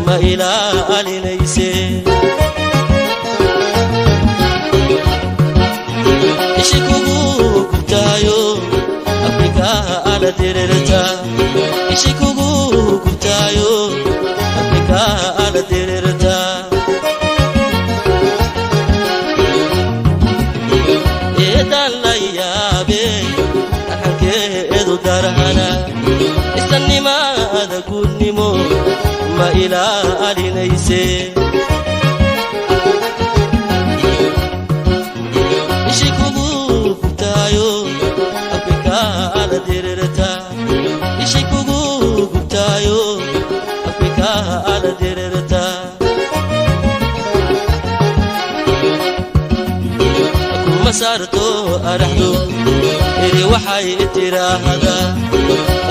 Ma ilaalinayse? Ishi kugu gubtaayo, Afrika ala dirirta. Ishi kugu gubtaayo, Afrika ala dirirta. Eedan la yaabe, arxankeedu darhana. Islanimada guudnimo ma ilaalinayse? Ishi kugu gubtaayo, Afrika ala dirirta. Ishi kugu gubtaayo, Afrika ala dirirta. Kuma saarto araxdu, eri waxay tiraahdaa.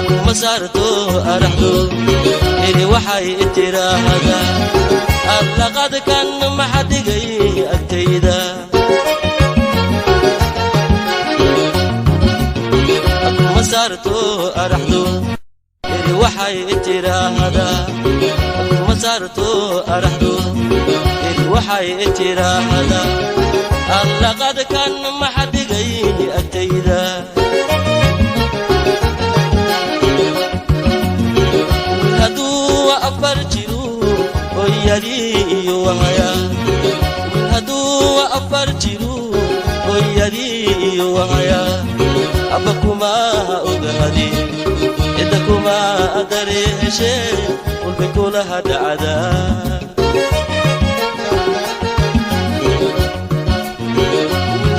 Kuma saarto araxdu, eri waxay tiraahdaa. Allaqadkan maxa dhigay agtayda? Kuma saarto araxdu, eri waxay tiraahdaa. Kuma saarto araxdu, eri waxay tiraahdaa. Allaqadkan maxa dhigay agtayda? Hadduu afar jiru, hooyadii wahaya. Hadduu afar jiru, hooyadii wahaya. Abba kuma ogahadi, cidda kuma dareeshe, walbay kulaha dhacdaa.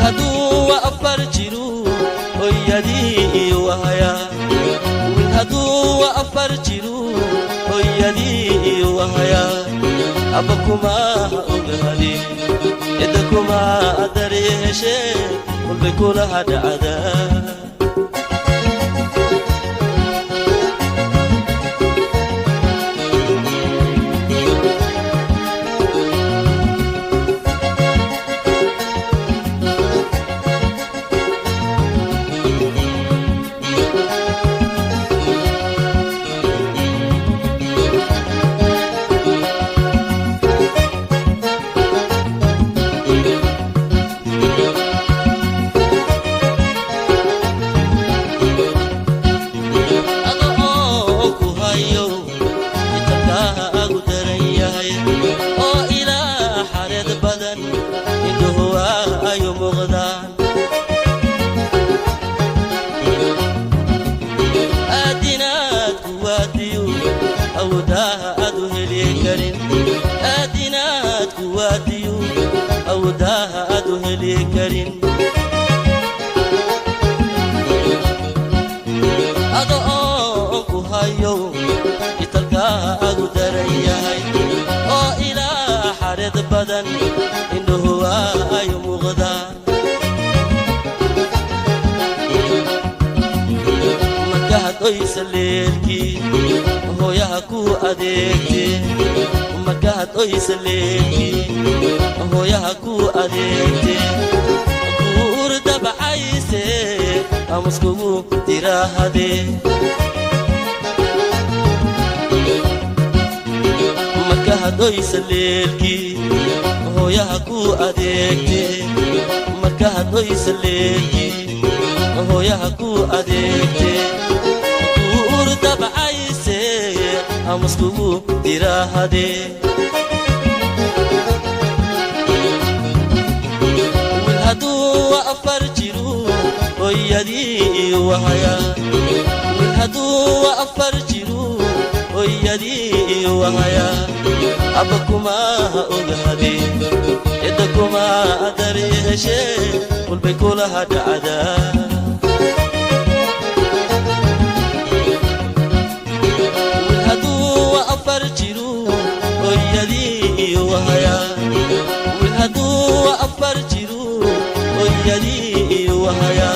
Hadduu afar jiru, hooyadii wahaya. Hadduu afar jiru, hooyadii wahaya. Abba kuma ogahadi, cidda kuma dareeshe, walbay kulaha dhacdaa. Adoo ku hayo, italkaagu daran yahay, oo ilaa xareed badan indhuhu ayu muuqdaan. Aadinaad kuwaadiyu awoodaha aad u heli karin. Aadinaad kuwaadiyu awoodaha aad u heli karin. Adoo ku hayo, italkaagu daran yahay, oo ilaa xareed badan indhuhu ayu muuqdaan. Markaad oysa leelkii, hooyaha ku adeegte. Markaad oysa leelkii, hooyaha ku adeegte. Kuur dabcayse, amuskugu tiraahade. Markaad oysa leelkii, hooyaha ku adeegte. Markaad oysa leelkii, hooyaha ku adeegte. Kuur dabcayse, amuskugu tiraahade. Wiil hadduu afar jiru, hooyadii wahaya. Wiil hadduu afar jiru, hooyadii wahaya. Abba kuma ogahade, cidda kuma dareeshe, walbay kulaha dhacdaa. Wiil hadduu afar jiru, hooyadii wahaya. Wiil hadduu afar jiru, hooyadii wahaya.